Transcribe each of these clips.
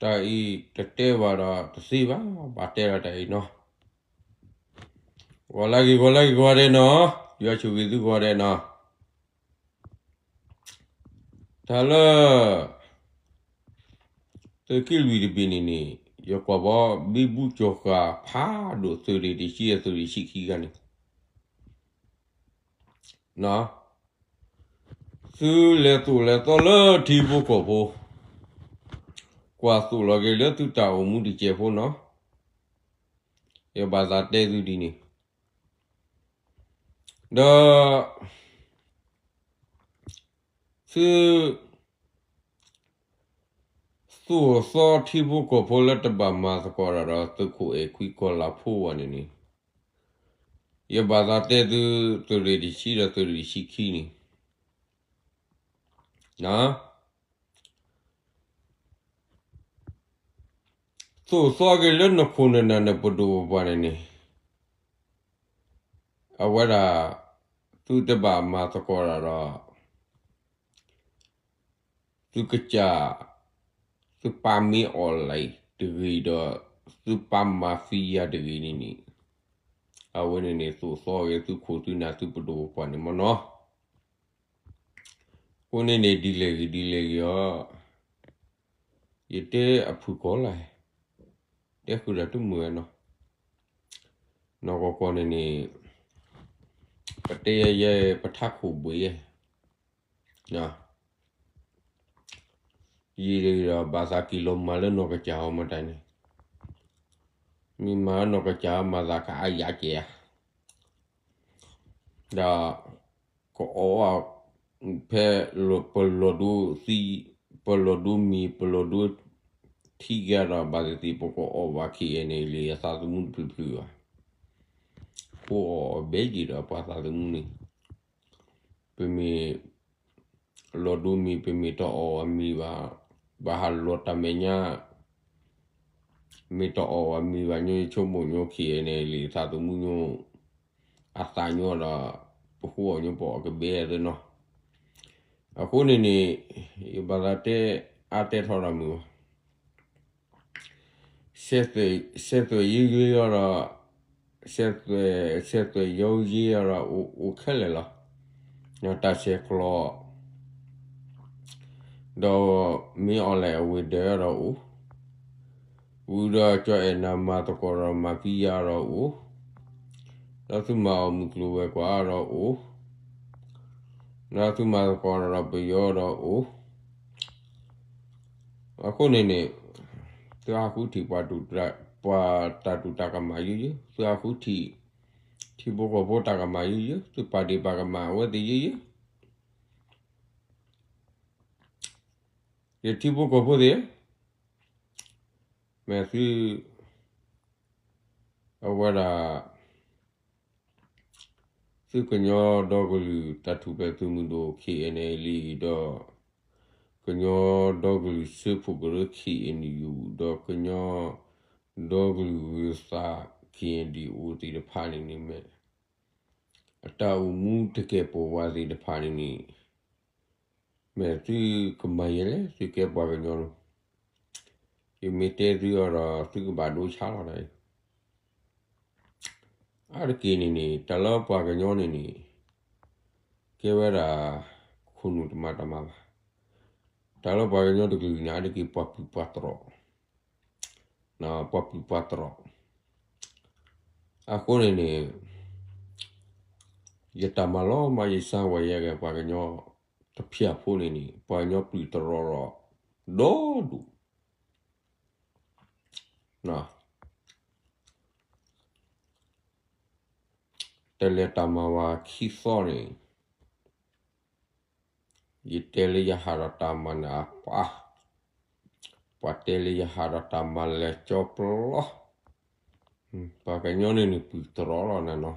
တၢ်အံၤတတဲဘၣ်ဒီးတသ့ဘၣ်, ဘၣ်တဲဒီးတၢ်အံၤနီၤ. ဂီၤလၢဂ့ၤ ဂီၤလၢဂ့ၤ ဂီၤဒဲးနီၤ, ယွၤဆိၣ်ဂ့ၤသုဂီၤဒဲးနီၤ. တၢ်လၢ သုးက့လွံၢ်တဘ့ၣ်န့ၣ်န့ၣ် ယကွၢ်ဘီ ဘံဘူကၠီၤဃာ်ဖးဒိၣ် သုးရ့ၣ်တဆံ သုးရ့ၣ်တဆံခံဂၤန့ၣ် သုလဲၤသိၣ်လဲၤသီလၢထံဖိကီၢ်ဖိ, ကွၢ်သိၣ်လီၤက့ၤလၢသုတၢ်အိၣ်မူတစဲးဖိနီၤ. ယဘၣ်သးတဲသုဒ်န့ၣ်, ဒီး သု သိၣ်သီထံဖိကီၢ်ဖိလၢတဘၣ်မၤသကိးတၢ်ဒီး သုးခိၣ်အဲၣ်ခွံကီၢ်လၤဖိဘၣ်န့ၣ်န့ၣ်, ယဘၣ်သးတဲသု သုးရ့ၣ်တဆံဒီးသုးရ့ၣ်တဆံခံန့ၣ် သိၣ်သီက့ၤလၢနခိၣ်နနၢ်နပဒိၣ်ပပှၢ်န့ၣ်န့ၣ်, အဝဲဒၣ် သုတဘၣ်မၤသကိးတၢ်ဒီး သုကစၢ် သုပၢ်မ့ၢ်အီၣ်လဲၣ်တဂ့ၤဒီး သုပၢ်မၤဖံယၤတဂ့ၤန့ၣ်န့ၣ်, အဝဲန့ၣ်န့ၣ် သိၣ်သီက့ၤသုခိၣ်သုနၢ်သုပဒိၣ်ပပှၢ်န့ၣ်မ့ၢ်နီၤ. အဃိန့ၣ်န့ၣ် ဒ်လဲၣ်ဂ့ၤဒ်လဲၣ်ဂ့ၤအီၤ, ယတဲအဖုၣ်ကိးလၢ်, တဲဃုာ်ဒီးတမုာ်ဝဲနီၤ. နီၢ်ကီၢ်ကီၢ်န့ၣ်န့ၣ် ပတဲယဲယဲ ပထးခိၣ်ဘှံးယဲ ယံာ်ဒီးဘၣ်သးက့ၤလီၤမၤလၢနီၢ်ကစၢ်အီၤမတၤန့ၣ်, မ့ၢ်မၤလၢနီၢ်ကစၢ်အီၤမၤသးကအါယၤကဲဧါ, ဒီး ကအီၣ် ဖဲ ပလီၢ်ဒိသံ ပလီၢ်ဒိမံၤ ပလီၢ်ဒိထံကဒီး ဘၣ်သ့ၣ်သ့ၣ် ပကအီၣ်ဘၣ် KNLA အသးသမူတဖျၢၣ်ဖျၢၣ်ဘၣ်. ဖိအီၣ်ဘဲယံာ်ဒီးပှၤသးသမူန့ၣ်, ပမ့ၢ် လီၢ်ဒိမံၤ ပမ့ၢ်တအီၣ်အမံၤဘၣ်, ဘၣ်ဟးလီၤတၢ်မဲာ်ညါ မ့ၢ်တအီၣ်အမံၤဘၣ်ညီ ယဆိကမိၣ်ညီ KNLA သးသမူညီ အသးညီဒီး ပဃုအီၣ်ညီ ပအီၣ်ကဘဲသ့နီၤ. အဃိန့ၣ်န့ၣ် ယဘၣ်သးတဲ အါတဲထီၣ်ဒီးမုၢ် စဲသွဲၣ်ယုယုအီၤဒီး စဲသွဲၣ် စဲသွဲၣ်ယုယုအီၤဒီး အိၣ်ခဲလၢာ်လီၤ. တၢ်ဆဲးကျိး ဒီးမ့ၢ်အီၤလဲၣ်အဝ့ၢ်ဒၢးဒီးအိၣ်, ဝံၤဒီးကၠီအဲၣ်နၤမၤသကိးဒီးမၤဖံယၤဒီးအိၣ်, ဒီးသုမၤအီၣ်မုၢ်ကျိၤဝဲၤကွာ်ဒီးအိၣ်, ဒီးသုမၤသကိးဒီးပယီၤဒီးအိၣ်. အဃိန့ၣ်န့ၣ် သုဟးဃုထံၣ် ပှၤတၢ်တူၢ်တၢ်ကမၣ်ယုယု, သုဟးဃုထံၣ် ထံဖိကီၢ်ဖိတၢ်ကမၣ်ယုယု, သုပာ်ဒ့ၣ်ပာ်ကမၣ်အဝဲသ့ၣ်ယုယု, ယထံဖိကီၢ်ဖိသ့ၣ်, မ့ၢ်သု အဝဲဒၣ် သုကညီဒီကလုာ်တၢ်ထူၣ်ဖျဲးသုးမုၢ်ဒိၣ် KNLA ဒီး ကညီဒီကလုာ်စၢဖှိၣ်ကရၢ KNU ဒီးကညီဒီကလုာ်ဂုၤသး KNDO သ့ၣ်တဖၣ်န့ၣ်န့ၣ်မ့ၢ် အတၢ်အိၣ်မူတကဲာ်ပဝးသ့ၣ်တဖၣ်န့ၣ်န့ၣ် မ့ၢ်သုကမၤယဲလဲၣ် သုကဲပှၤကညီလီၤ. ယမ့ၢ်တဲသုအီၤဒီး သုကဘၣ်ဒိဆါလီၤဒၣ်အံၤ. အါတက့ၢ်န့ၣ်န့ၣ် တၢ်လၢပှၤကညီန့ၣ်န့ၣ် ကဲဝဲဒၣ် ခိၣ်နူာ်တမၤတၢ်မၤဘၣ်. တၢ်လၢပှၤကညီတကလုာ်န့ၣ် အါတက့ၢ်ပှၤပျုၢ်ပှၤတြီၢ်, ပှၤပျုၢ်ပှၤတြီၢ်. အဃိန့ၣ်န့ၣ် ယတၢ်မၤလီၤမး ယစၢ်ဝဲယဲဂ့ၤ ပှၤကညီတဖၣ်ဖိန့ၣ်န့ၣ် ပှၤကညီပျုၢ်တြီၢ်ဒီး ဒီဒူၣ် တလဲၤတၢ်မၤဝဲခံသီန့ၣ် ယတဲလၢယဟးဒီးတၢ်မၤန့ၣ်အပၢ်, ပှၤတဲလၢယဟးဒီးတၢ်မၤလဲၤကၠီပျီ, ပှၤကညီန့ၣ်န့ၣ်ပျုၢ်တြီၢ်လီၤနၤနီၤ.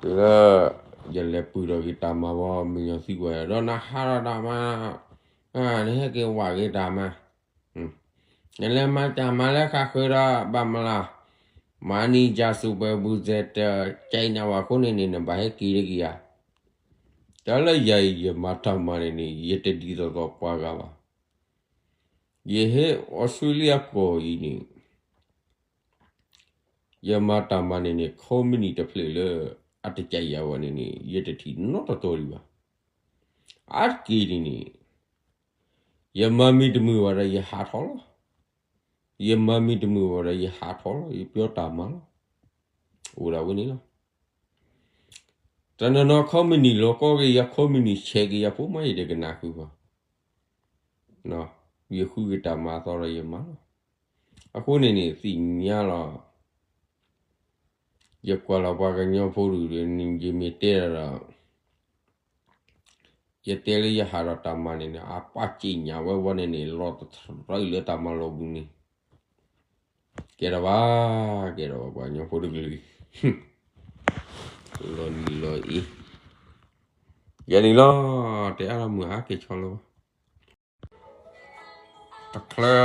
တုၤလၢ ယလဲၤပျုၢ်ဒီးဂ့ၤတၢ်မၤဝဲ မုၢ်ညီသံကွၢ်ဒီး နဟးဒီးတၢ်မၤ, နဟဲက့ၤဝဲဂ့ၤတၢ်မၤ နလဲၤမၤတၢ်မၤလၢဃးဃုာ်ဒီးဘၣ်မလၤ, မၤနံၤယၤစူးပှဲၤဘူးစဲးတကဲနၤဝဲအဃိန့ၣ်န့ၣ် နဘၣ်ဟဲက့ၤတက့ၢ်ဧါ. တၢ်လၢယၤအံၤ ယမၤတၢ်မၤန့ၣ်န့ၣ် ယတဒ်သိးသိးပှၤဂၤဘၣ်. ယဟဲအီစထြ့လယါကီၢ်အံၤန့ၣ် ယမၤတၢ်မၤန့ၣ်န့ၣ် ခီမနံၣ်တဖျၢၣ်လၢအတကယၤဝဲန့ၣ်န့ၣ် ယတထံၣ်နီတတီၤဒံးဘၣ်. အါတက့ၢ်န့ၣ်န့ၣ် ယမၤမ့ၢ်တမုာ်ဘၣ်ဒီးယဟးထီၣ်လီၤ. ယမၤမ့ၢ်တမုာ်ဘၣ်ဒီးယဟးထီၣ်လီၤ, ယပၢတၢ်မၤလီၤ. အိၣ်ဒၣ်ဝဲန့ၣ်လီၤ. တနီၤနီၤခီမနံၣ်လီၤကီက့ၤယၤ, ခီမနံၣ်ဆဲးက့ၤယၤဖိမး ယတကနၣ်ဃုာ်ဘၣ်. ယဃုက့ၤတၢ်မၤအသီဒီးယမၤလီၤ. အဃိန့ၣ်န့ၣ် သ့ၣ်ညါလီၤ. ယကွၢ်လီၤပှၤကညီဖိဒုး ယမ့ၢ်တဲဒီး ယတဲလၢယဟးဒီးတၢ်မၤန့ၣ်န့ၣ် အပၢ်စ့ၣ်ညါဝဲဝဲန့ၣ်န့ၣ် လီၤတထြၢလၢတၢ်မၤလီၢ်ပူၤန့ၣ် ကဲထီၣ်ဘၣ်, ကဲထီၣ်ဘၣ် ပှၤကညီဖိတကလုာ်အံၤ လီၤနံၤလီၤအံၤ ယၤန့ၣ်လီၤ. တဲအါထီၣ်မုၢ်ဟါက့ၤဆီလီၤဘၣ်. တချုး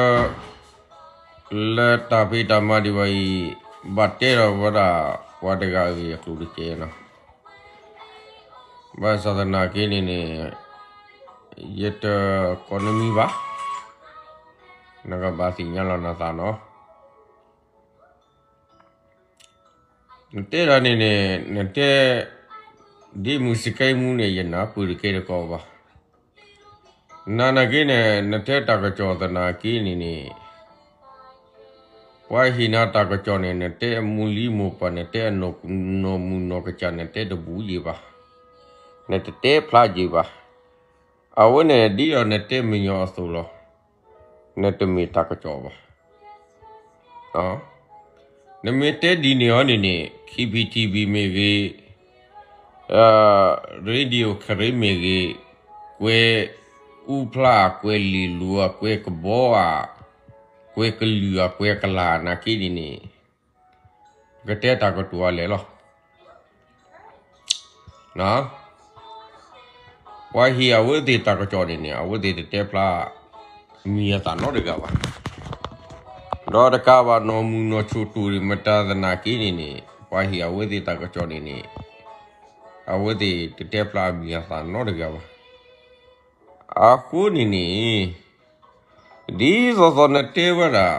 လၢတၢ်ဖံးတၢ်မၤဒံးဘၣ်အံၤ ဘၣ်တဲဒီးဝဲဒၣ်ပှၤတဂၤအဂ့ၢ်အကျိၤတကဲးနီၤ. ဘၣ်ဆၣ်သနာ်က့န့ၣ်န့ၣ် ယတကိးနမံၤဘၣ်, နကဘၣ်သ့ၣ်ညါလီၤနသးနီၤ. နတဲဒၣ်န့ၣ်န့ၣ် နတဲ ဒ်မုၢ်စကဲမူန့ၣ် ယနၢ်ပၢၢ်တကဲတကိးဘၣ်. နနာ်က့န့ၣ် နတဲတၢ်ကစီၣ်သနာ်က့န့ၣ်န့ၣ် ပှၤဟ့ၣ်နၤတၢ်ကစီၣ်န့ၣ် နတဲအမိၢ်လံမိၢ်ပၢ် နတဲအနီၢ်မုၢ်နီၢ်ကစၢ် နတဲတဘူးယံၤဘၣ်, နတတဲဖျါယံၤဘၣ်. အဝဲန့ၣ်ဒ်အီၤနတဲမညီၤအသိးလီၤ. နတမ့ၢ်တၢ်ကစီၣ်ဘၣ်. နမ့ၢ်တဲဒ်န့ၣ်အီၤန့ၣ်န့ၣ် KBTV မ့ၢ်ဂ့ၤ, Radio Karen မ့ၢ်ဂ့ၤ, ကွဲၤအူဖျါ ကွဲၤလ့ၣ်လူၤ ကွဲၤကဘီဧါ, ကွဲၤကလုာ်ဧါ ကွဲၤကလာ်နာ်က့န့ၣ်န့ၣ် ကတဲတၢ်ကတိၤအလဲၣ်လီၤ. ပှၤဟ့ၣ်အဝဲသ့ၣ်တၢ်ကစီၣ်န့ၣ်န့ၣ် အဝဲသ့ၣ်တတဲဖျါ မံၤအသၣ်နီတဂၤဘၣ်. ဒီးတကးဘၣ် နီၢ်မုၢ်နီၢ်ဆိၣ်တိၢ်မတၤသနာ်က့န့ၣ်န့ၣ် ပှၤဟ့ၣ်အဝဲသ့ၣ်တၢ်ကစီၣ်န့ၣ်န့ၣ် အဝဲသ့ၣ်တတဲဖျါအမံၤအသၣ်နီတဂၤဘၣ်. အဃိန့ၣ်န့ၣ် ဒ်သိးသိးနတဲဝဲဒၣ်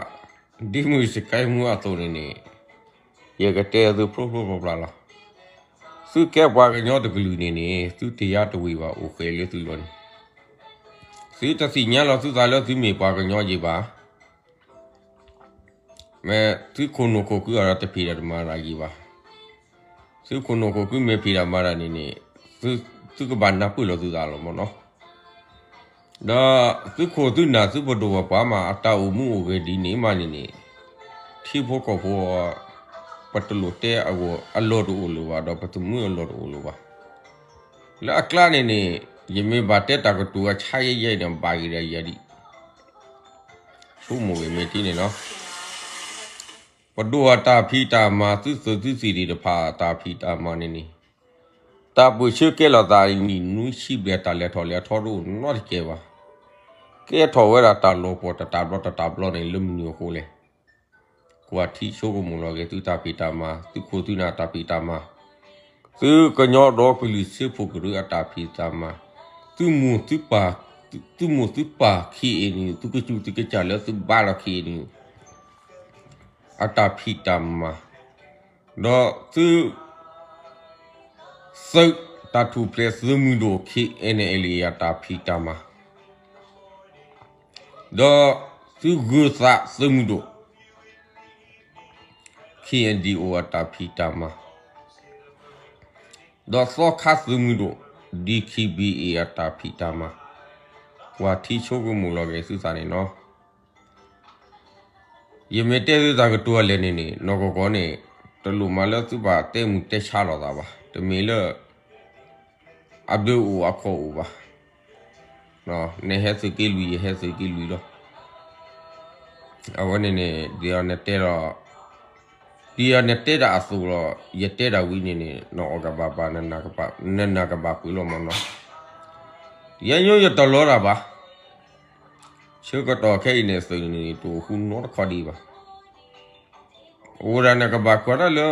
ဒ်မုၢ်စကဲမူအသိးန့ၣ်န့ၣ် ယကတဲသုဖျိဖျိဖျါဖျါလီၤ. သုကဲပှၤကညီတကလုာ်န့ၣ်န့ၣ် သုတယါတဝ့ၤဘၣ် အိၣ်ဃဲလၢသုလီၢ်န့ၣ်, သုတသ့ၣ်ညါလီၤသုသးလၢသုမ့ၢ်ပှၤကညီယံၤဘၣ်. မ့ၢ်သုခိၣ်နူာ်ခိၣ်ခုအီၤဒီးတဖံးတၢ်တမၤတၢ်ယံၤဘၣ်. သုခိၣ်နူာ်ခိၣ်ခုမ့ၢ်ဖံးတၢ်မၤတၢ်န့ၣ်န့ၣ် သုကဘၣ်နၢ်ပၢၢ်လီၤသုသးလီၤမ့ၢ်နီၤ. ဒီးသုခိၣ်သုနၢ် သုပဒိၣ်ဝဲၢ်ပှၤမး အတၢ်အိၣ်မူအိၣ်ဂဲၤဒ်န့ၣ်မးန့ၣ်န့ၣ် ထံဖိကီၢ်ဖိ ပတလိၣ်တဲအဂီၢ်အလီၢ်တအိၣ်လၢၤဘၣ် ဒီးပသမုာ်အလီၢ်တအိၣ်လၢၤဘၣ်. လၢအကျါန့ၣ်န့ၣ် ယမ့ၢ်ဘၣ်တဲတၢ်ကတိၤအဆါယဲၢ်ယဲၢ်န့ၣ် ဘၣ်ဂ့ၤဒီးယၤဒံး ဆိကမိၣ်ဂ့ၤမ့ၢ်ထံန့ၣ်နီၤ. ပဒိၣ်အတၢ်ဖံးတၢ်မၤ သုသုးသုသ့ၣ်တဖၣ်အတၢ်ဖံးတၢ်မၤန့ၣ်န့ၣ် တၢ်ပၢၢ်ဆၢကဲလီၤသးနံၣ်နွံဆံဘျဲၣ် တၢ်လဲၤထီၣ်လဲၤထီတအိၣ်နီတကဲဘၣ်. ကဲထီၣ်ဝဲဒၣ်တၢ်လီၤပှီၢ်တတၢ်ဘျီတတၢ်ဘျီန့ၣ် လၢမနုၤအဃိလဲၣ်. ကွၢ်ထံဆိကမိၣ်လီၤက့ၤသုတၢ်ဖံးတၢ်မၤ သုခိၣ်သုနၢ်တၢ်ဖံးတၢ်မၤ သုကညီဒီကလုာ်စၢဖှိၣ်ကရၢအတၢ်ဖံးတၢ်မၤ သုမိၢ်သုပၢ် သုမိၢ်သုပၢ် KNU သုကစူၢ်သုကစၢ်လၢသုဘါလီၤ KNU အတၢ်ဖံးတၢ်မၤ ဒီးသု သုးတၢ်ထူၣ်ဖျဲးသုးမုၢ်ဒိၣ် KNLA အတၢ်ဖံးတၢ်မၤ ဒီးသုဂုၤသးသုးမုၢ်ဒိၣ် KNDO အတၢ်ဖံးတၢ်မၤ ဒီးသီခါသုးမုၢ်ဒိၣ် DKBA အတၢ်ဖံးတၢ်မၤ ကွၢ်ထံဆိကမိၣ်လီၤက့ၤသုသးန့ၣ်နီၤ. ယမ့ၢ်တဲသုတၢ်ကတိၤအလဲၣ်န့ၣ်န့ၣ် နီၢ်ကီၢ်ကီၢ်န့ၣ် တလိၣ်မၤလၢသုဘၣ်တဲမုၢ်တဲဆါလိာ်သးဘၣ်. တမ့ၢ်လၢ အဘျုးအိၣ်အခီၣ်အိၣ်ဘၣ်. နဟဲသုးက့လွံၢ် ယဟဲသုးက့လွံၢ်လီၤ. အဝဲန့ၣ်န့ၣ် ဒ်အီၤနတဲဒီး ဒ်အီၤနတဲတၢ်အသိးလီၤ. ယတဲတၢ်ဝံၤန့ၣ်န့ၣ် နအီၣ်ကဘၣ်ဘၣ် နနၢ်ကဘၣ်ပှ့ၤလီၤမ့ၢ်နီၤ. ယညိယတလီတၢ်ဘၣ်. ဆၢကတီၢ်ခဲအံၤန့ၣ် သုးန့ၣ် တအိၣ်ဃူနီတခီဒံးဘၣ်. အိၣ်ဒၣ်နကဘၣ်ကွၢ်တၢ်လၢ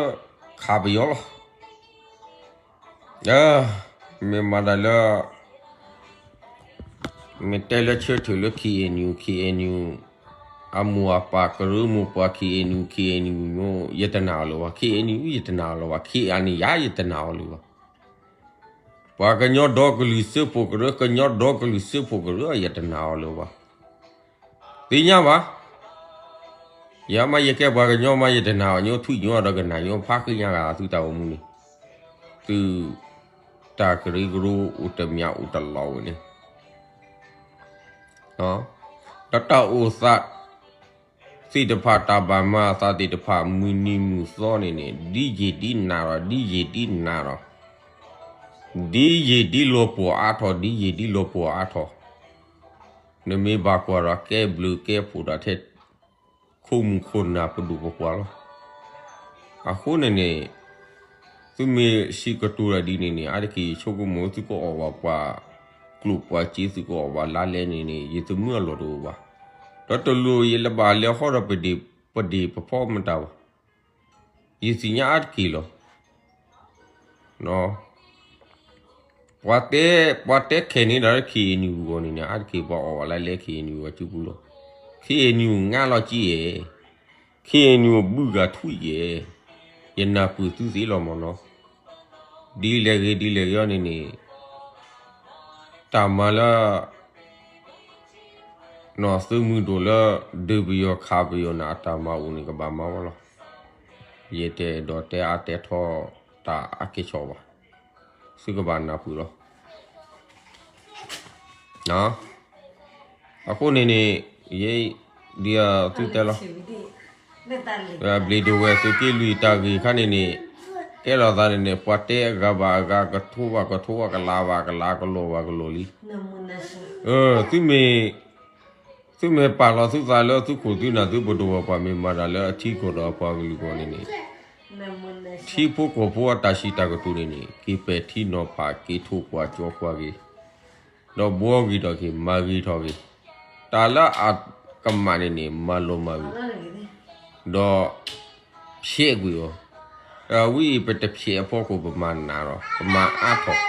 ခးပယီၤလီၤ. မ့ၢ်မၤတၢ်လၢ မ့ၢ်တဲလၢဆၢထၢၣ်လၢ K N U, K N U အမိၢ်အပၢ်ကရၢမိၢ်ပှၢ် K N U, K N U မိၢ် ယတနာ်အီၤလၢၤဘၣ်, K N U ယတနာ်အီၤလၢၤဘၣ်, ခ့ၣ်အန့ၣ် ယၤယတနာ်အီၤလၢၤဘၣ်. ပှၤကညီဒီကလုာ်စၢဖှိၣ်ကရၢ, ကညီဒီကလုာ်စၢဖှိၣ်ကရၢ ယတနာ်အီၤလၢၤဘၣ်. သ့ၣ်ညါဘၣ်. ယၤမ့ၢ်ယကဲပှၤကညီမး ယတနာ်အီၤညီ ထွံၣ်ညီဒီးကနၣ်ညီ ဖးဃ့ညါဂၤသုတၢ်အိၣ်မူန့ၣ်, သုတၢ်ကရၢကရိအိၣ်တမံၤအိၣ်တလီၤဝဲန့ၣ် ဒီးတၢ်အိၣ်သးသ့ၣ်တဖၣ် တၢ်ဘၣ်မၤအသးသ့ၣ်တဖၣ် မုၢ်နံၤမုၢ်သီန့ၣ်န့ၣ် ဒ်ယံာ်ဒ်နၤဒီး ဒ်ယံာ်ဒ်နၤဒီး ဒ်ယံာ်ဒ်လီၤပှီၢ်အါထီၣ် ဒ်ယံာ်ဒ်လီၤပှီၢ်အါထီၣ်, နမ့ၢ်ဘၣ်ကွၢ်ဒီး ကဲဘျုးကဲဖှိၣ်ဒီးထဲ ခိၣ်မုၣ်ခိၣ်နၢ်ပဒိၣ်ပပှၢ်လီၤ. အဃိန့ၣ်န့ၣ် သုမ့ၢ်စံးကတိၤတၢ်ဒ်န့ၣ်န့ၣ် အါတက့ၢ်ယဆိကမိၣ် သုကအီၣ်ဘၣ်ပှၤကျိၣ်ပှၤစ့ သုကအီၣ်ဘၣ်လါလဲန့ၣ်န့ၣ် ယသမုအလီၢ်တအိၣ်ဘၣ်. ဒီးတလိၣ်ယလၢဘၣ်လဲၤဟီဒီးပဒ့ၣ်ပဖီမတၤဘၣ်. ယသ့ၣ်ညါအါတက့ၢ်လီၤ. ပှၤတဲ ပှၤတဲခဲန့ၣ်ဒီး K N U ဂီၢ်န့ၣ်န့ၣ် အါတက့ၢ်ပှၤအီၣ်ဘၣ်လါလဲ K N U ဂီၢ်စုပူၤလီၤ. K N U ငါလီၤကံအဲၣ်, K N U ဘုၣ်ဂၤထွံၣ်အဲၣ်, ယနၢ်ပၢၢ်သုသ့လီၤမၢ်နီၤ. ဒ်လဲၣ်ဂ့ၤဒ်လဲၣ်ဂ့ၤအီၤန့ၣ်န့ၣ် တၢ်မၤလၢ နီၢ်သုးမုၢ်ဒိၣ်လၢ ဒုးပယီၤခးပယီၤန့ၣ် အတၢ်မၤအိၣ်န့ၣ် ကဘၣ်မၤဝဲလီၤ. ယတအဲၣ်ဒိးတဲအါတဲထီတၢ်အါကဲၣ်ဆိးဘၣ်. သုကဘၣ်နၢ်ပၢၢ်လီၤ. အဃိန့ၣ်န့ၣ် ယ ဒ်သုတဲလီၤ. ဘျ့းဒဝဲၢ်သုးက့လွံၢ်တၢ်ဂ့ၢ်ခါန့ၣ်န့ၣ် ကဲလီၤသးန့ၣ်န့ၣ် ပှၤတဲအဂၤဘၣ်အဂၤ ကထိဘၣ်ကထိ ကလၤဘၣ်ကလၤ ကလီၤဘၣ်ကလီၤလံ. သုမ့ၢ် သုမ့ၢ်ပာ်လီၤသုသးလၢသုခိၣ်သုနၢ်သုပဒိၣ်ဝဲၢ်ပှၤမ့ၢ်မၤတၢ်လၢအထံကီၢ်ဒီးအပှၤကလုာ်အဂီၢ်န့ၣ်န့ၣ် ထံဖိကီၢ်ဖိအတၢ်စံးတၢ်ကတိၤန့ၣ်န့ၣ် က့ၤပဲာ်ထံနီၤဖး က့ၤထိၣ်ကွၢ်ကၠီကွၢ်က့ၤ ဒီးဘှီဂ့ၤထီၣ်က့ၤ မၤဂ့ၤထီၣ်က့ၤ, တၢ်လၢအကမၣ်န့ၣ်န့ၣ် မၤလီၤမၢ်ဂ့ၤ, ဒီးဖျဲးကွံာ်အီၤ, ဝံအံၤပတဖျဲးအဖီခိၣ် ပမၤနးဒီး ပမၤအါထီၣ်,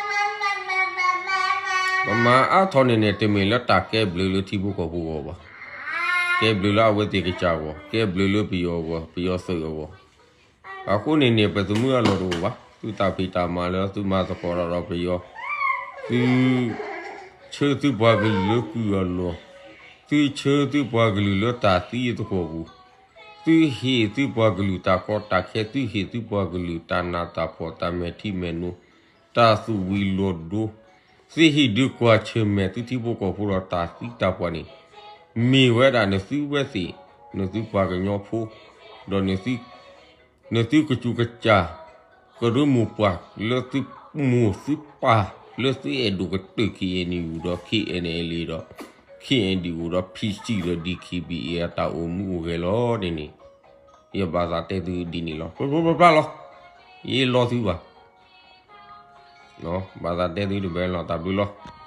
ပမၤအါထီၣ်န့ၣ်န့ၣ် တမ့ၢ်လၢတၢ်ကဲဘျုးလၢထံဖိကီၢ်ဖိအဂီၢ်ဘၣ်, ကဲဘျုးလၢအဝဲသ့ၣ်ကစၢ်အဂီၢ်, ကဲဘျုးလၢပယီၤအဂီၢ်, ပယီၤသုးအဂီၢ်, အဃိန့ၣ်န့ၣ် ပသမုအလီၢ်တအိၣ်ဘၣ်, သုတၢ်ဖံးတၢ်မၤလၢသုမၤသကိးတၢ်ဒီးပယီၤ, သုဆှၢသုပှၤကလုာ်လၢကုၢ်အလီၢ်, သုဆှၢသုပှၤကလုာ်လၢတၢ်သံအသကိးပူၤ, သုဟ့ၣ်သုပှၤကလုာ်တၢ်ကီတၢ်ခဲ, သုဟ့ၣ်သုပှၤကလုာ်တၢ်နးတၢ်ဖှီၣ်, တၢ်မဲာ်ထံမဲာ်နိ, တၢ်သူၣ်ဝံၤလီၤဒိ, သုဟ့ၣ်ဒုးကွၢ်ဆၢၣ်မဲာ်သုထံဖိကီၢ်ဖိဒီးတၢ်သံတၢ်ပှၢ်န့ၣ်, မ့ၢ်ဝဲဒၣ်နသုဝဲသ့ၣ်, နသုပှၤကညီဖိ, ဒီး နသုကစူၢ်ကစၢ်, ကရၢမိၢ်ပှၢ်လၢသုမိၢ်သုပၢ်လၢသုအဲၣ်ဒိၣ်ကတၢၢ် K N U ဒီး K N L A ဒီး K N D O ဒီး P C ဒီး D K B A အတၢ်အိၣ်မူအိၣ်ဂဲၤလီၤန့ၣ်န့ၣ်, ယဘၣ်သးတဲသုဒ်န့ၣ်လီၤ. ဖျိဖျိဖျါဖျါလီၤ. ယ့လီသုဘၣ်. ဘၣ်သးတဲသုတဘဲလီၤ. တၢ်ဘျုးလီၤ.